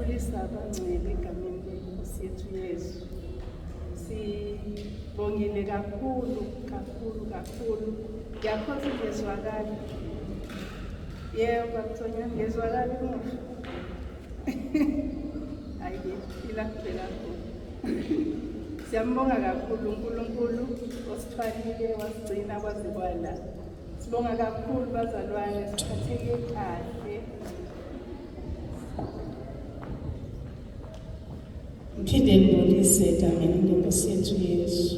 Siyabulisa abangcwele egameni leNkosi yethu Yesu. Sibongile kakhulu kakhulu kakhulu. Ngiyakhoza ngezwakala. Yebo, Babuthonya, ngezwakala emuva. Hayi-ke, ila kuphela khona. Siyambonga kakhulu uNkulunkulu osithwalile wasigcina kwaze kwala. Sibonga kakhulu bazalwane, siphatheke kahle. Ngiphinde ngibulise egameni lenkosi yethu Yesu.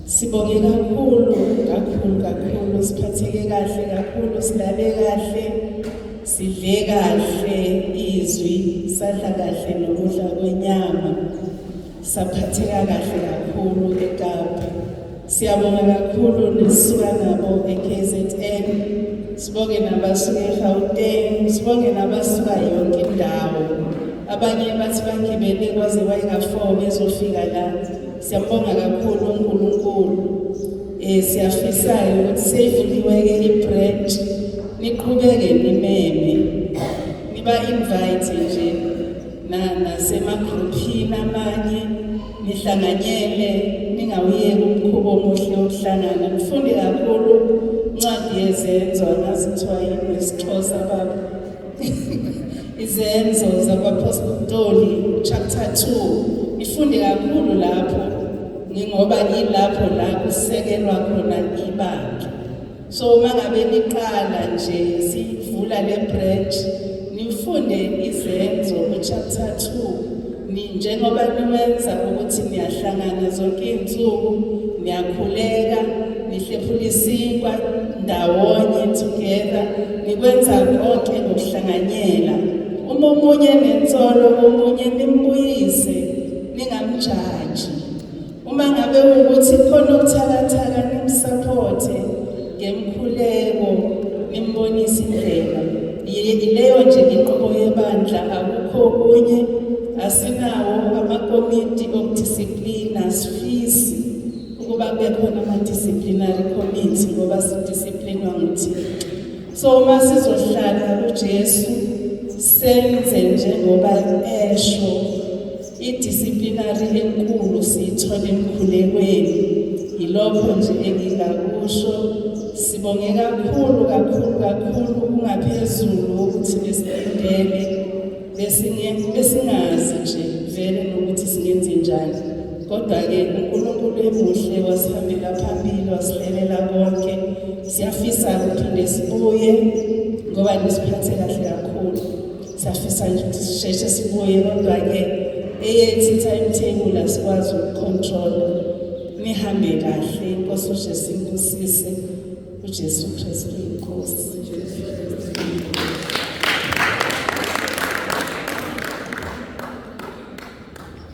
Sibonge kakhulu kakhulu kakhulu, siphatheke kahle kakhulu, silale kahle, sidle kahle izwi, sadla kahle nokudla kwenyama. Saphatheka kahle kakhulu eKapa. Siyabonga kakhulu nesisuka nabo e-KZN, sibonge nabasuka eGauteng, sibonge nabasuka yonke indawo. Abanye bathi bagibele kwaze kwayika-4 bezofika la. Siyambonga kakhulu uNkulunkulu. Siyafisayo ukuthi seyivuliwe-ke i-branch, niqhubeke nimeme, niba-invite nje nasemagruphini amanye, nihlanganyele, ningawuyeki umkhuba omuhle wokuhlangana. Nifunde kakhulu incwadi yezenzo, angazi kuthiwa yini ngesiXhosa baba. Izenzo zabaPostoli chapter 2, nifunde kakhulu lapho, ngoba ilapho la kusekelwa khona ibandla. So uma ngabe niqala nje sivula le branch, nifunde izenzo ku-chapter 2, ni njengoba niwenza ukuthi niyahlangana zonke izinsuku, niyakhuleka, nihlephula isinkwa ndawonye together, nikwenza konke ngokuhlanganyela. Uma omunye nensolo omunye nimbuyise, ningamjaji. Uma ngabe ukuthi khona okuthakathaka, nimsupporte ngemkhuleko, nimbonise indlela. Ileyo nje inqubo yebandla, akukho okunye. Asinawo amakomiti okudisiplina, sifisi ukuba kube khona ama-disciplinary committee ngoba sidisiplinwa nguThixo. So uma sizohlala kuJesu, senze njengoba esho, i-disciplinary enkulu siyithola emkhulekweni. Yilokho nje engingakusho. Sibonge kakhulu kakhulu kakhulu, kungaphezulu ukuthi besilindele, besingazi nje vele nokuthi singenze njani, kodwa-ke uNkulunkulu emuhle wasihambela phambili, wasihlelela konke. Siyafisa ukuphinde sibuye ngoba nisiphathe kahle kakhulu. Siyafisa nje ukuthi sisheshe sibuye, kodwa-ke eyethu i-timetable asikwazi ukucontrola. Nihambe kahle, inkosi uJesu inibusise. UJesu Kristu inkosi.